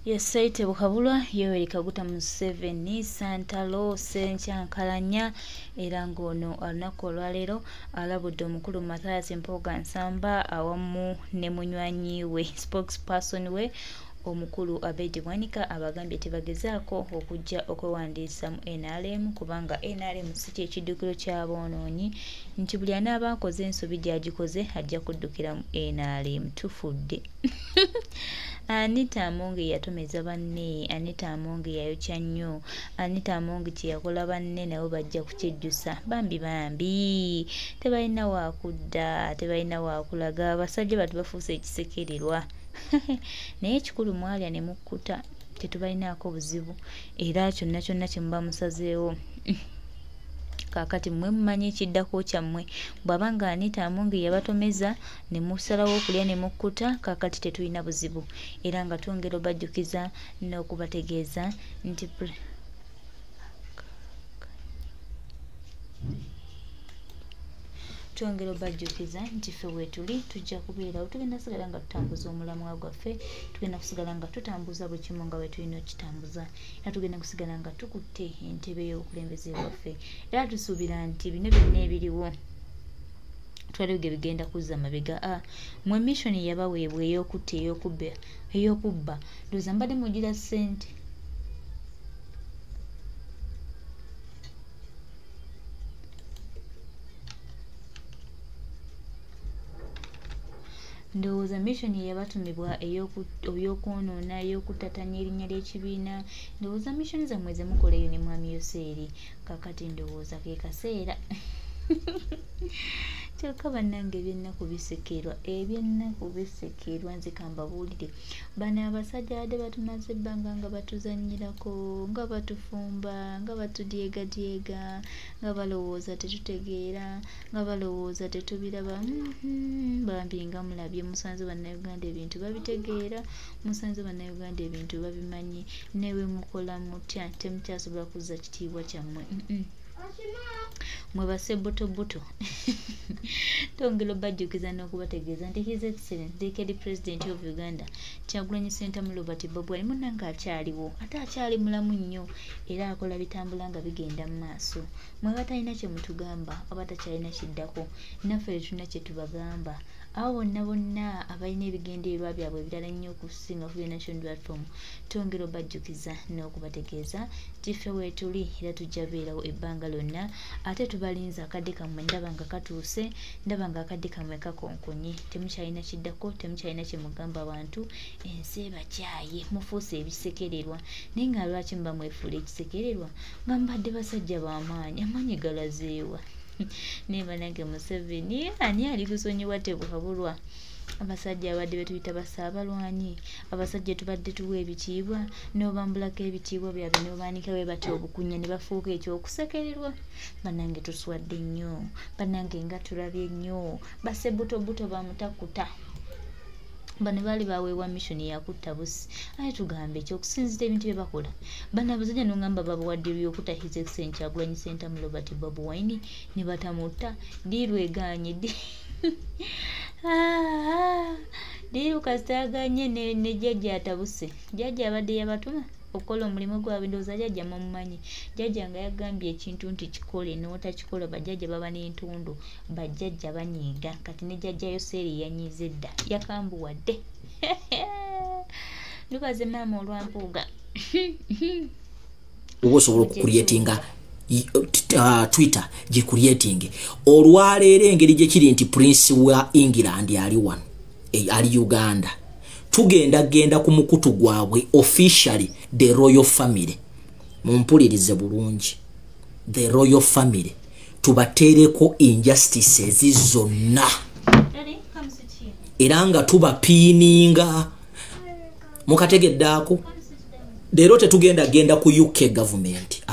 Yesaite Bukabulwa Yoweri Kaguta Museveni Santalo Senkyankalanya era ng'ono olunaku olwaleero alabudde omukulu Mathias Mpuuga Nsamba awamu ne munywanyi we spokesperson we omukulu Abedi Bwanika abagambye tebagezaako okujja okwewandiisa mu NRM kubanga NRM si kye kiddukiro ky'aboonoonyi nti buli anaaba akoze ensobi gy'agikoze ajja kuddukira mu NRM. Tufudde. Anita Among yatomeza banne, Anita Among yayokya nnyo, Anita Among kye yakola banne nabo bajja kukyejjusa. Bambi bambi tebalina waakudda, tebalina waakulaga, abasajja batu bafuuse ekisekererwa. Naye ekikulu mwalya ne mukkuta, tetubalinaako buzibu era kyonna kyonna kye muba musazeewo. Kaakati mmwe mumanyi ekiddako kyammwe. Bw'aba nga Anita Among yabatomeza ne musalawo okulya ne mukkuta, kaakati tetulina buzibu era nga twongera obajjukiza n'okubategeeza nti twongera obajjukiza nti ffe weetuli tujja kubeerawo, tugenda kusigala nga tutambuza omulamwa gwaffe, tugenda kusigala nga tutambuza buli kimu nga bwe tulina okukitambuza, era tugenda kusigala nga tukutte entebe y'obukulembeze bwaffe. Era tusuubira nti bino byonna ebiriwo twaliwo bigenda kuzza mabega. Mwe mission yabaweebwa ey'okutta, ey'okubba, ndowooza mbadde mugira ssente. Ndowooza mission yabatumibwa ey'okwonoona, ey'okuttatanya erinnya ly'ekibiina. Ndowooza mission zammwe ze mukola eyo ne mwami Yoseeri. Kaakati ndowooza ke kaseera. Kyokka bannange ebyennaku bisekerwa, ebyennaku bisekerwa. Nze kambabuulire, bano abasajja badde batumaze ebbanga nga batuzannyirako, nga batufumba, nga batudyegadyega, nga balowooza tetutegeera, nga balowooza tetubiraba. Bambi nga mulabye, musanze bannayuganda ebintu babitegeera, musanze bannayuganda ebintu babimanyi, newe mukola mutya temukyasobola kuzza kitiibwa kyammwe. Mwe basebbutobuto. Twongera obajjukiza n'okubategeeza nti His Excellency the President of Uganda Kyagulanyi Ssentamu Robert Bobi Wine munnange akyaliwo, ate akyali mulamu nnyo era akola bitambula nga bigenda mu maaso. Mwe batalina kye mutugamba oba takyalina kiddako, naffe tetulina kye tubagamba. Abo bonna bonna abalina ebigendererwa byabwe ebirala ennyo okusinga ku National Platform, twongera obajjukiza n'okubategeeza nti ffe weetuli era tujja beerawo ebbanga lyonna, ate tubalinze akadde kammwe ndaba nga katuuse, ndaba nga akadde kammwe kakonkonye. Temukyalina kiddako, temukyalina kye mugamba abantu, ensi ebakyaye, mufuuse ebisekererwa. Naye nga lwaki muba mwefuula ekisekererwa nga mubadde basajja b'amaanyi? Amaanyi galazeewa? Naye bannange Museveni ani alikusonyiwa Tebuhabulwa? Abasajja abadde betuyita basaabalwanyi, abasajja tubadde tuwa ebitiibwa, n'obambulako ebitiibwa byabwe n'obaanika bwe batyo obukunya ne bafuuka ekyokusekererwa. Bannange tuswadde nnyo, bannange nga tulabye nnyo, basebbutobuto bamutakuta. Bano baali baweebwa mission yakutta busi. Aye tugambe ekyokusinziira ebintu bye bakola. Bano abasajja n'ongamba babawadde ebyokutta His Excellency Kyagulanyi Ssentamu Robert Bobi Wine ne batamutta. Ddiiru egaanye, ddiiru kasita agaanye ne jjajja atabuse. Jjajja abadde yabatuma okukola omulimu gwabwe, ndowooza jjajja mumumanyi. Jjajja nga yagambye ekintu nti kikole n'otakikola, bajjajja baba n'entondo, bajjajja banyiiga. Kati ne jjajja Yoseeri yanyiize dda, yakambuwadde. Lubaze maama olwampuuga. Oba osobola okucreatinga Twitter gicreating. Olwaleero engeri gye kiri nti Prince wa England ali wano, ali Uganda, tugenda genda ku mukutu gwabwe officially the royal family. Mumpulirize bulungi, the royal family tubateereko injustices zonna era nga tubapiininga. Mukategeddeako? Leero tetugenda genda ku UK government,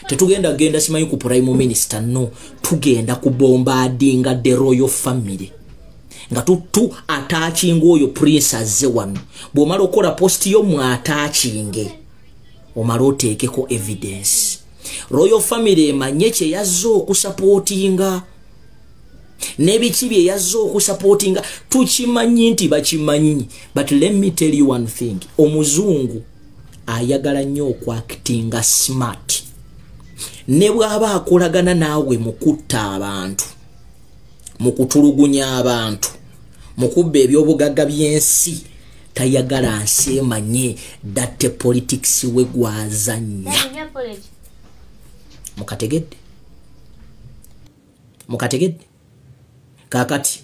tetugenda genda simanyi ku prime minister, no, tugenda ku bombardinga the royal family nga tutu attachinga oyo prince azze wano. Bw'omala okukola post yo mw'attachinge, omala oteekeko evidence. Royal family emanye kye yazze okusupportinga. N'ebiki bye yazze okusupportinga tukimanyi nti bakimanyi. But let me tell you one thing, omuzungu ayagala nnyo okwactinga smart. Ne bw'aba akolagana naawe mu kutta abantu, mu kutulugunya abantu, mu kubba ebyobugagga by'ensi, tayagala nsi emanye that politics we gwazannya. Mukategedde? Mukategedde? Kaakati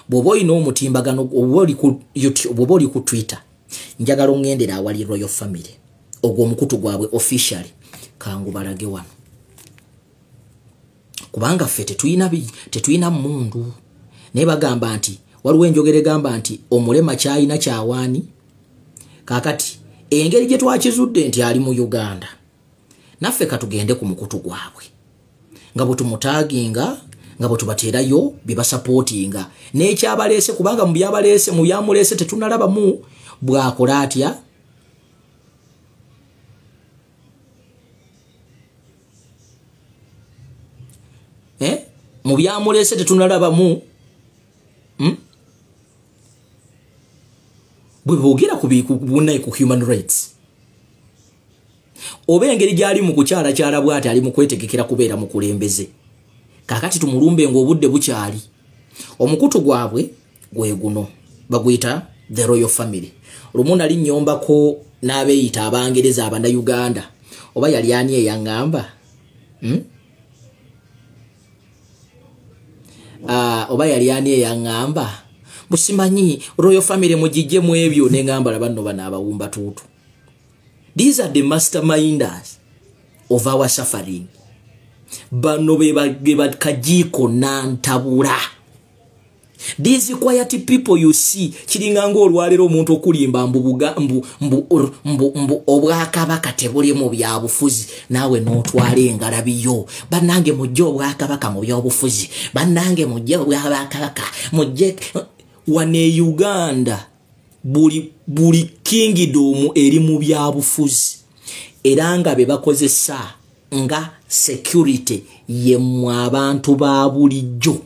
bw'oba olina omutimbagano, oba oli ku YouTube, bw'oba oli ku Twitter, njagala oŋŋendera awali Royal Family, ogwo omukutu gwabwe officially, kangu balage wano. Kubanga ffe tetulina mmundu. Naye bagamba nti waliwo enjogera egamba nti omulema kyalina kyawaani. Kaakati engeri gye twakizudde nti ali mu Uganda, naffe katugende ku mukutu gwabwe nga bwe tumutaginga, nga bwe tubateerayo bye basapootinga n'ekyabaleese, kubanga mu byabaleese, mu byamuleese tetunalabamu bw'akola atya. Mu byamuleese tetunalabamu bwe boogera ku human rights, oba engeri gy'ali mu kukyalakyala bw'ati ali mu kwetegekera kubeera mukulembeze. Kaakati tumulumbe ng'obudde bukyali. Omukutu gwabwe gwe guno, baguyita The Royal Family. Lumu nali nyombako n'abeeyita Abangereza Abannayuganda, oba yali ani eyaŋŋamba? Oba yali ani eyaŋŋamba? Busimanyi Royal Family mugijje mu ebyo, ne ŋŋamba laba nno bano abawumba tuutu. These are the masterminders of our suffering. Bano be bakajiiko nantabula. These quiet people you see, kiringa ng'olwaleero omuntu okulimba mbu obwakabaka tebuli mu byabufuzi, naawe n'otwala engalabi yo. Bannange mujje obwakabaka mu byobufuzi, bannange mujje obwakabaka mujje. Wano e Uganda buli kingdom eri mu byabufuzi, era nga be bakozesa nga security yemmwe abantu ba bulijjo.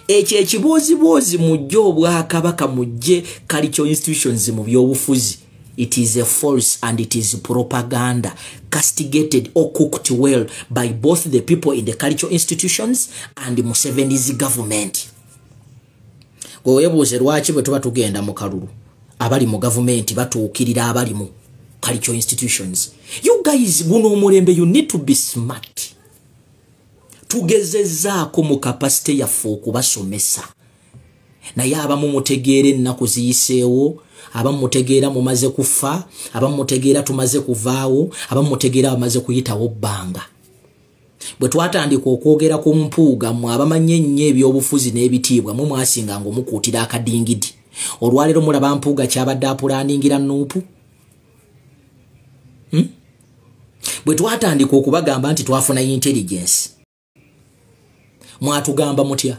Ekyo ekibooziboozi mujje obwakabaka, mujje cultural institutions mu byobufuzi, it is a false and it is propaganda castigated or cooked well by both the people in the cultural institutions and Museveni's government. Gwe weebuuze lwaki bwe tuba tugenda mu kalulu abali mu gavumenti batuukirira abali mu cultural institutions. You guys, guno omulembe, you need to be smart. Tugezezzaako mu capacity yaffe okubasomesa, naye abamu mutegeera ennaku ziyiseewo, abamu mutegeera mumaze kufa, abamu mutegeera tumaze kuvaawo, abamu mutegeera bamaze kuyitawo bbanga. Bwe twatandika okwogera ku Mpuuga, mmwe abamanyi ennyo ebyobufuzi n'ebitiibwa mwe mwasinganga omukuutira akadingidi. Olwaleero mulaba Mpuuga kyabadde apulaningira NUP. Bwe twatandika okubagamba nti twafuna intelligence, mwatugamba mutya?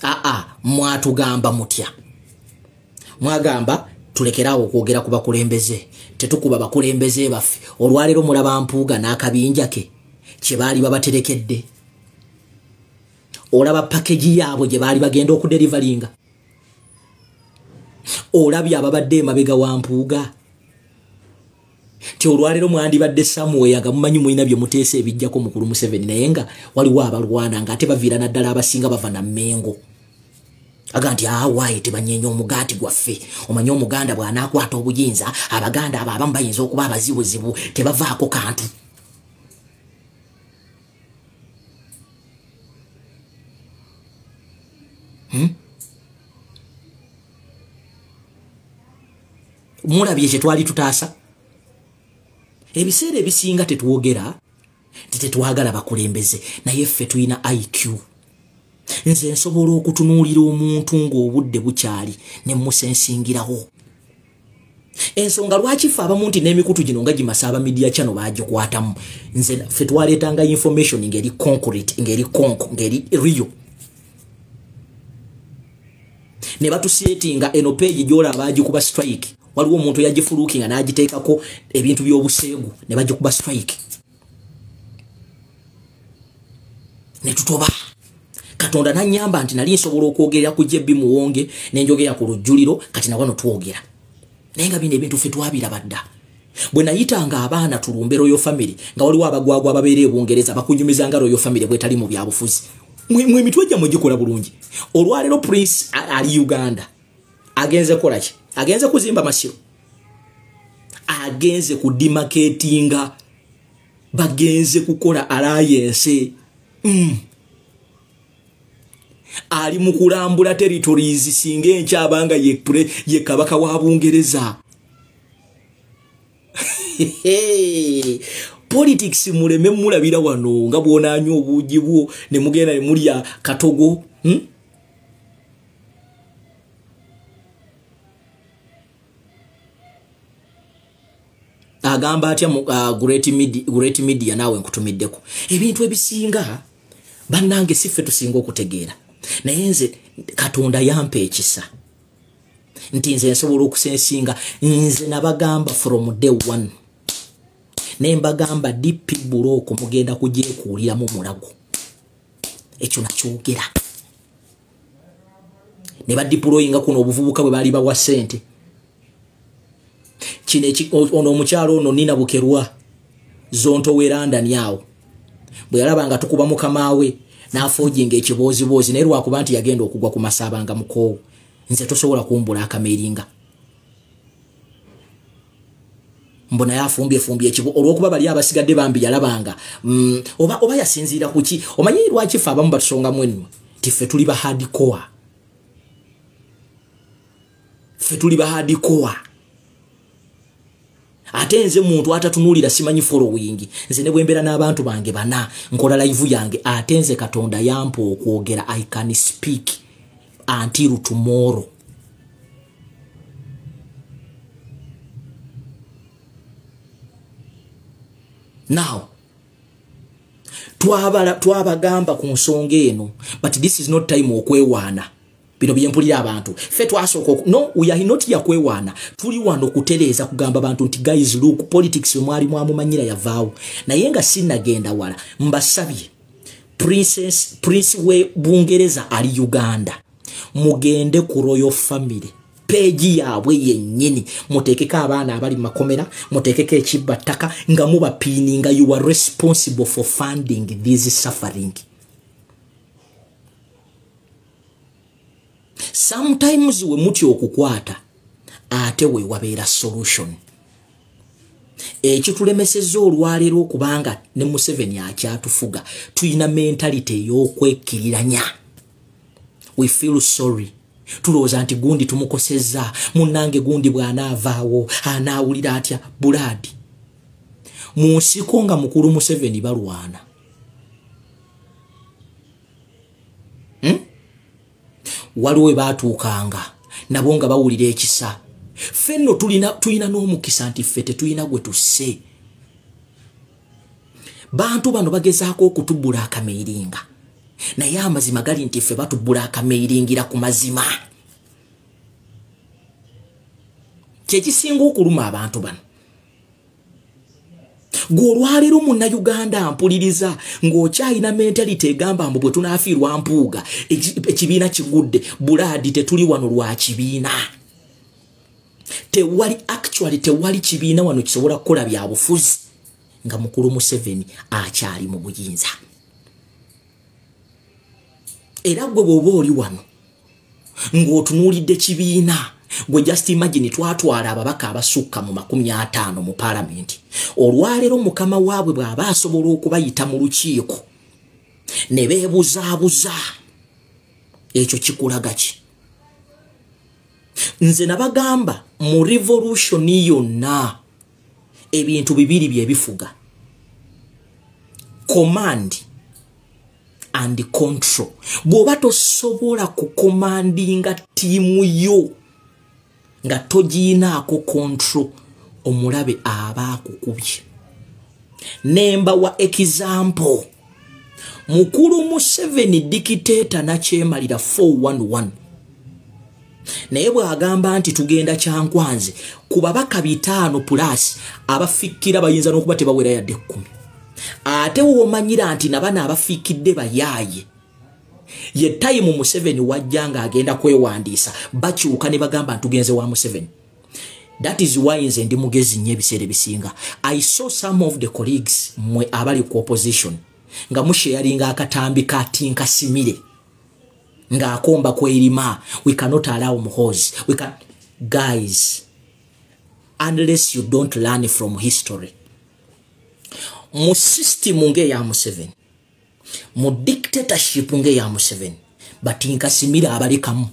Aa, mwatugamba mutya? Mwagamba tulekeraawo okwogera ku bakulembeze, tetukuba bakulembeze baffe. Olwaleero mulaba Mpuuga n'akabinja ke kye baali babaterekedde. Olaba package yaabwe gye baali bagenda okuderivalinga. Olabye ababadde emabega wa Mpuuga ti olwaleero mwandibadde somewhere nga mumanyi mulina bye muteesa ebijjako mukulu Museveni, naye nga waliwo abalwana ng'ate baviira naddala abasinga bava na Mmengo. Aga nti awaayi tebanyenya omugaati gwaffe. Omanyi Omuganda bw'anaakwata obuyinza, Abaganda abo abamu bayinza okuba abazibuzibu, tebavaako kantu. Mulabye kye twali tutaasa. Ebiseera ebisinga tetwogera nti tetwagala bakulembeze, naye ffe tulina IQ. Nze nsobola okutunuulira omuntu ng'obudde bukyali ne musensingirawo. Ensonga lwaki ffe abamu nti n'emikutu gino nga gimasa aba media channel bagikwatamu. Nze ffe twaleetanga information ng'eri concrete, ng'eri konko, ng'eri real. Ne batusetinga eno page gy'olaba bagikuba strike. Waliwo omuntu yagifulukinga n'agiteekako ebintu by'obuseegu ne bagikuba strike. Ne tutoba. Katonda nanyamba nti nali nsobola okwogerera ku JB Muwonge ne njogera ku Lujjuliro, kati na wano twogera. Naye nga bino ebintu ffe twabiraba dda. Bwe nayitanga abaana tulumbe Royal Family, nga waliwo abagwagwa ababeera e Bungereza bakunyumizanga Royal Family bwetali mu byabufuzi. Mwe emitwe gyammwe gikola bulungi. Olwaleero Prince ali Uganda. Agenze kukola ki? Agenze kuzimba masiro. Agenze kudimaketinga. Bagenze kukola alliance. Ali mu kulambula territories singa enkyabanga ye kabaka wa Bungereza. Politics muleme mulabira wano nga bw'onaanywa obuugi bwo ne mugenda ne mulya katogo. Agamba atya mu Great Media naawe nkutumiddeko. Ebintu ebisinga bannange si ffe tusinga okutegeera. Naye nze Katonda yampa ekisa nti nze nsobola okusensinga. Nze nabagamba from day one, ne mbagamba DP Buloko mugenda kugyekuuliramu mulago. Ekyo nakyogera. Ne badiployinga kuno obuvubuka bwe baali bawa ssente. Kino ono omukyalo ono Nina Bukerwa Zonto we London awo bwe yalaba nga tukuba mukama we n'afoojinga ekibooziboozi, naye lwakuba nti yagenda okugwa ku masaaba nga mukoowu. Nze tosobola kumbula akameeringa. Mbona yafumbye fumbye ekibo olw'okuba bali abasigadde bambi yalabanga oba yasinziira ku ki? Omanyi lwaki ffe abamu batusongamu ennwe nti ffe tuli ba hardcore. Ffe tuli ba hardcore. Ate nze muntu atatunuulira simanyi following. Nze ne bwe mbeera n'abantu bange bana nkola live yange, ate nze Katonda yampa okwogera. I can speak until tomorrow. Now, twabagamba ku nsonga eno, but this is not time okwewaana. Bino byempulira abantu. Ffe twasooka no, we are not here kwewaana. Tuli wano kutereeza kugamba abantu nti guys look, politics we mwali mwamumanyira yavaawo. Naye nga sinnagenda wala, mbasabye Prince we Bungereza ali Uganda. Mugende ku Royal Family page yaabwe yennyini, muteekeko abaana abali mu makomera, muteekeko ekibbattaka nga mubapiininga. You are responsible for funding this suffering. Sometimes we mutya okukwata ate we wabeera solution. Ekitulemesezza olwaleero okubanga ne Museveni akyatufuga, tulina mentality ey'okwekkiriranya. We feel sorry. Tulowooza nti gundi tumukosezza, munnange gundi bw'anaavaawo anaawulira atya. Bulaadi mu nsiko nga mukulu Museveni balwana. Waliwo we baatuukanga nabo nga bawulira ekisa. Ffe nno tulina n'omukisa nti ffe tetulina gwe tusse. Bantu bano bagezaako okutubbula akameeringa, naye amazima gali nti ffe batubbula akameeringira ku mazima. Kyekisinga okuluma abantu bano. Gwe olwaleero Munnayuganda mpuliriza ng'okyalina mentality egamba mbu bwe tunaafiirwa Mpuuga ekibiina kigudde. Bulaadi tetuli wano lwa kibiina. Tewali actually tewali kibiina wano kisobola kukola byabufuzi nga mukulu Museveni akyali mu buyinza. Era gwe bw'oba oli wano ng'otunuulidde kibiina, gwe just imagine twatwala ababaka abasukka mu 50 mu paalamenti. Olwaleero mukama waabwe bw'aba asobola okubayita mu lukiiko ne beebuzaabuza, ekyo kikulaga ki? Nze nabagamba mu revolution yonna ebintu bibiri bye bifuga: command and control. Bw'oba tosobola kukomandinga ttiimu yo nga togiinaako control, omulabe aba akukubye. Nemba wa example, mukulu Museveni dictator nakyemalira 411, naye bw'agamba nti tugenda Kyankwanzi ku babaka 5 plus abafikkira bayinza n'okuba tebawera yadde 10. Ate womanyira nti nabana abafiikidde bayaaye, ye time Museveni wajja nga agenda kwewandiisa, bakyuka ne bagamba ntugenze wa Museveni. That is why nze ndi mugezi nnyo ebiseera ebisinga. I saw some of the colleagues mwe abali ku opposition nga musharinga akatambi ka Tinkasimire ng'akomba kwerima. We cannot allow Muhoozi. We can, guys, unless you don't learn from history. Mu system ng'eya Museveni, mu dictatorship ng'eya Museveni, batinkasimire abalekamu.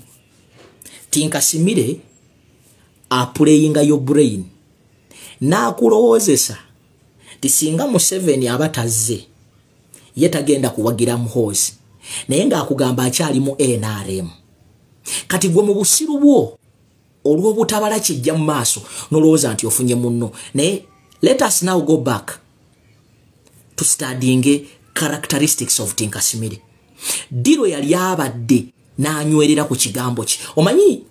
Tinkasimire aplayinga your brain n'akulowoozesa nti singa Museveni aba tazze ye tagenda kuwagira Muhoozi, naye ng'akugamba akyali mu NRM. Kati gwe mu busiru bwo olw'obutabala kijja mu maaso n'olowooza nti ofunye munno. Naye let us now go back to studying characteristics of Tinkasimire. Diro yali abadde n'anywerera ku kigambo kye. Omanyi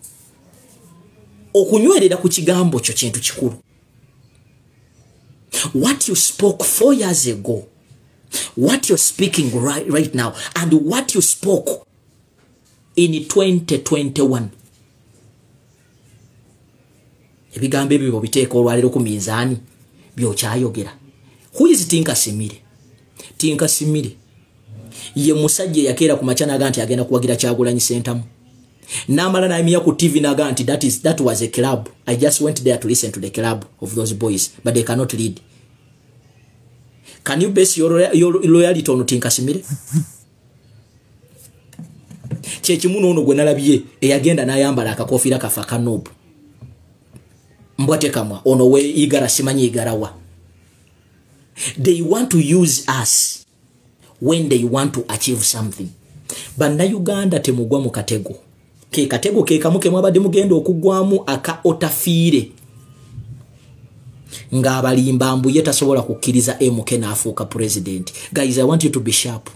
okunywerera ku kigambo kyo kintu kikulu. What you spoke 4 years ago, what you're speaking right now, and what you spoke in 2021. Ebigambo ebyo biteeka olwaleero ku minzaani by'okyayogera. Who is Tinkasimire? Tinkasimire ye musajja eyakeera ku makya n'aga nti agenda kuwagira Kyagulanyi Ssentamu. N'amala n'ayimira ku TV n'aga nti that was a club. I just went there to listen to the club of those boys, but they cannot lead. Can you base your loyalty on Tinkasimire? Kyekimu n'ono gwe nalabye eyagenda n'ayambala akakofiira kafe akanobu. Mbwa tekamwa ono we igara simanyi igarawa. They want to use us when they want to achieve something. Bannayuganda temugwa mu katego. Ke katego ke kamu ke mwabadde mugenda okuggwamu aka otafiire. Ng'abalimba mbu ye tasobola kukkiriza MK n'afuuka president. Guys, I want you to be sharp.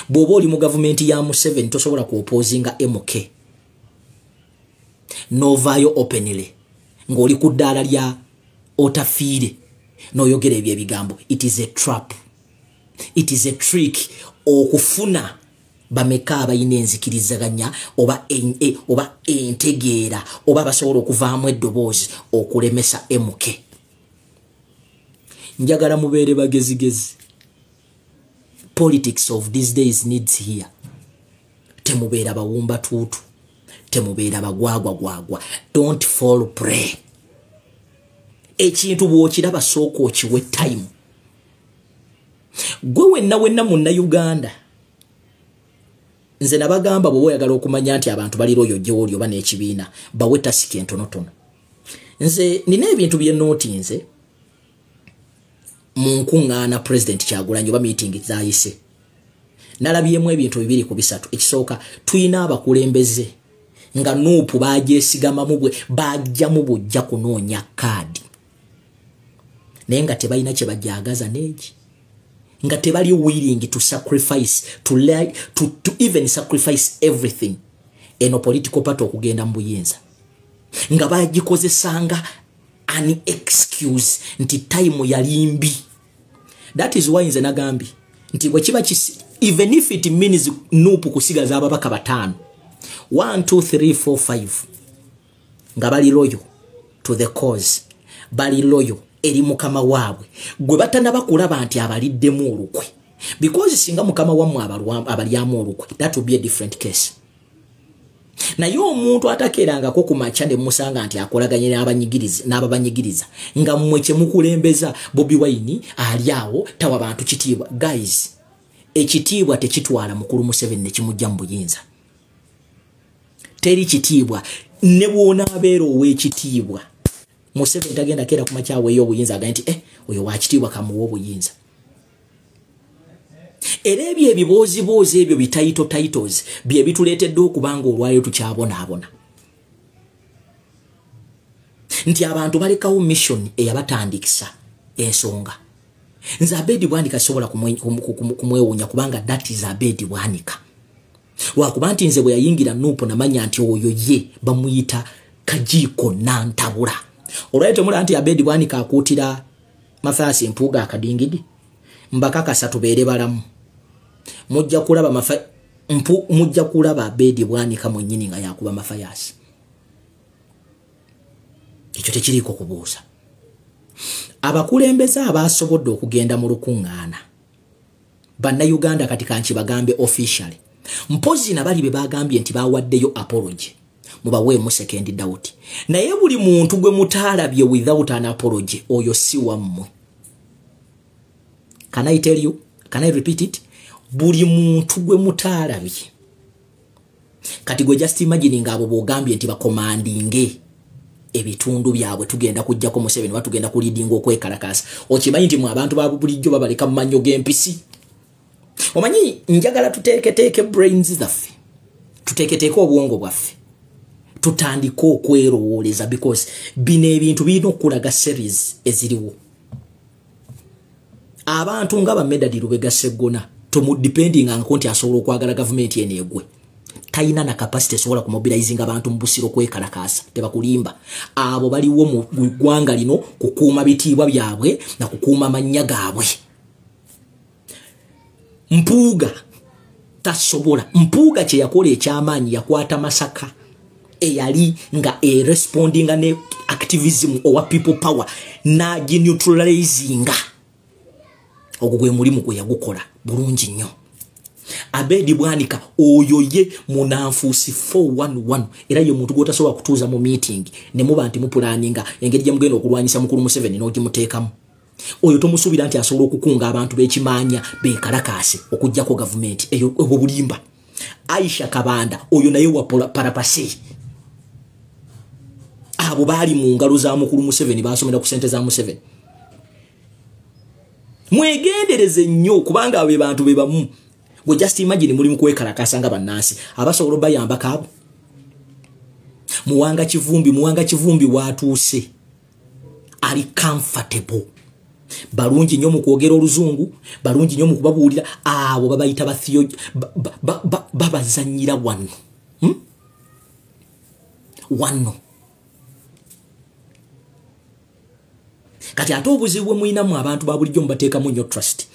Bw'oba oli mu gavumenti ya Museveni tosobola kuopposinga MK. N'ovaayo openly ng'oli ku ddaala lya otafiire n'oyogera ebyo ebigambo. It is a trap. It is a trick okufuna bameka abalina enzikirizaganya oba oba entegeera oba basobola okuvaamu eddoboozi okulemesa MK. Njagala mubeere bagezigezi. Politics of these days needs here. Temubeera bawumba tuutu, temubeera bagwagwagwagwa. Don't fall prey. Ekintu bw'okiraba sooka okiwe time. Gwe wenna wenna munnayuganda, nze nabagamba bw'oba oyagala okumanya nti abantu bali loyal gy'oli oba n'ekibiina, bawe task entonotono. Nze nina ebintu bye nootinze mu nkuŋŋaana President Kyagulanyi oba meeting zayise. Nalabyemu ebintu 2 ku 3. Ekisooka, tuyina abakulembeze nga NUP bagyesigamamu bwe bajjamu bujja kunoonya kaadi, naye nga tebalina kye bajagaza n'egi, nga tebali willing to sacrifice, to even sacrifice everything eno political party okugenda mu buyinza, nga bagikozesanga an excuse nti time yali mbi. That is why nze nagambye nti bwe kiba even if it means NUP kusigaza ababaka 5 1 2 3 4 5 nga bali loyal to the cause, bali loyal eri mukama waabwe gwe batanaba kulaba nti abaliddemu olukwe, because singa mukama wammwe abalyamu olukwe, that will be a different case. Naye omuntu atakeerangako ku makya ne musanga nti akolaganye n'ababanyigiriza nga mmwe kye mukulembeza Bobi Wine ali awo tawa bantu kitiibwa. Guys, ekitiibwa tekitwala mukulu Museveni ne kimujja mu buyinza. Teri kitiibwa ne bw'onaabeera ow'ekitiibwa, Museveni tagenda keera ku makya aweeyo obuyinza agambe nti oyo wa kitiibwa kamuwe obuyinza. Era ebyo ebibooziboozi ebyo bitayito titles bye bituleetedde okubanga olwaleero tukyabonaabona. Nti abantu balekawo mission eyabatandikisa ensonga. Nze Abedi Bwanika sobola kumwewuunya kubanga that is Abedi Bwanika. Lwakuba nti nze bwe yayingira NUP namanya nti oyo ye bamuyita Kajiiko Nantabula. Olwaleero temulaba nti Abedi Bwanika akuutira Mathias Mpuuga akadingidi, mbakakasa tubeere balamu. Mujja kulaba mujja kulaba Abedi Bwanika mwennyini nga yakuba Mathias. Ekyo tekiriiko kubuuza. Abakulembeze abasobodde okugenda mu lukuŋŋaana Bannayuganda kati kankibagambe officially, mpozi na bali be bagambye nti bawaddeyo apology, mubaweemu second doubt. Naye buli muntu gwe mutaalabye without an apology, oyo si wammwe. Can I tell you? Can I repeat it? Buli muntu gwe mutaalabye. Kati gwe just imagine nga abo bw'ogambye nti bakomandinge ebitundu byabwe, tugenda kujjako Museveni, batugenda kulidinga okwekalakaasa. Okimanyi nti mu abantu ba bulijjo babaleka mu mannyo g'empisi. Omanyi njagala tuteeketeeke brains zaffe, tuteeketeeke obwongo bwaffe, tutandike okwerowooleza, because bino ebintu birina okulaga series eziriwo. Abantu nga ba Medard Lubega Sseggona tomudependingangako nti asobola okwagala gavumenti eno egwe. Talina na capacity esobola kumobilizinga abantu mu Busiro kwekalakaasa, tebakulimba. Abo baliwo mu ggwanga lino kukuuma bitiibwa byabwe na kukuuma mannya gaabwe. Mpuuga tasobola. Mpuuga kye yakola ekyamaanyi, yakwata Masaka eyali nga erespondinga ne activism owa people power n'agineutralizinga. Ogwo gwe mulimu gwe yagukola bulungi nnyo. Abedi Bwanika oyo ye munanfuusi 411, era ye muntu gw'otasobola kutuuza mu meeting ne muba nti mupulaninga engeri gye mugenda okulwanyisa mukulu Museveni n'ogimuteekamu. Oyo tomusuubira nti asobola okukunga abantu b'ekimanya beekalakaase okuggyako gavumenti eyo, obwo bulimba. Aisha Kabanda oyo naye wa parapase. Abo baali mu ngalo za mukulu Museveni, basomera ku ssente za Museveni. Mwegendereze nnyo kubanga abo be bantu be bamu. Gwe just imagine muli mu kwekalakaasa nga bannansi abasobola obayambako abo. Muwanga Kivumbi, Muwanga Kivumbi watuuse ali comfortable. Balungi nnyo mu kwogera oluzungu, balungi nnyo mu kubabuulira. Abo babayita babazannyira wano. Wano. Kati ate obuzibu bwe mulinamu abantu ba bulijjo mubateekamu nnyo trust.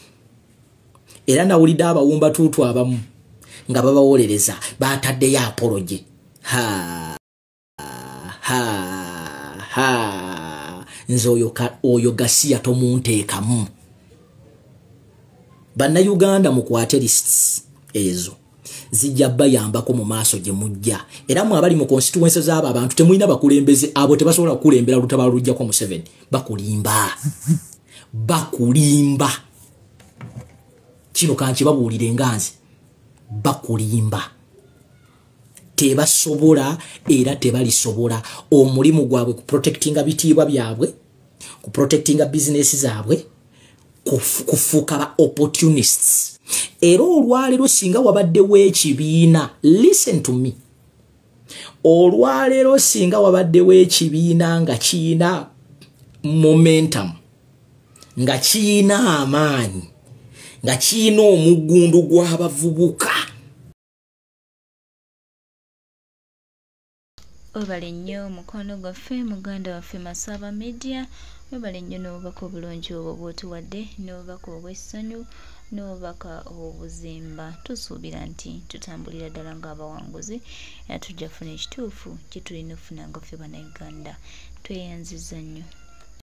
Era nawulidde abawumba tuutu abamu nga babawolereza bataddeyo apology. Ha ha ha, nze oyo gasiya tomunteekamu. Bannayuganda mukwate lists ezo, zijja bayambako mu maaso gye mujja. Era mwe abali mu constituency z'abo abantu temulina bakulembeze, abo tebasobola kukulembera lutabaalo lujjako Museveni. Bakulimba, bakulimba. Kino kankibabuulire nga nze, bakulimba. Tebasobola era tebalisobola. Omulimu gwabwe kuprotectinga bitiibwa byabwe, kuprotectinga bizinesi zaabwe, kufuuka ba opportunists. Era olwaleero singa wabaddewo ekibiina, listen to me, olwaleero singa wabaddewo ekibiina nga kiyina momentum, nga kiyina amaanyi, nga kiyina omugundu gw'abavubuka. Webale nnyo mukwano gwaffe, muganda waffe Masaba Media, webale nnyo n'obubaka obulungi obwo bw'otuwadde, n'obubaka obw'essanyu, n'obubaka obuzimba. Tusuubira nti tutambulira ddala ng'abawanguzi, era tujja kufuna ekituufu kye tulina okufuna nga ffe Bannayuganda. Tweyanzizza nnyo.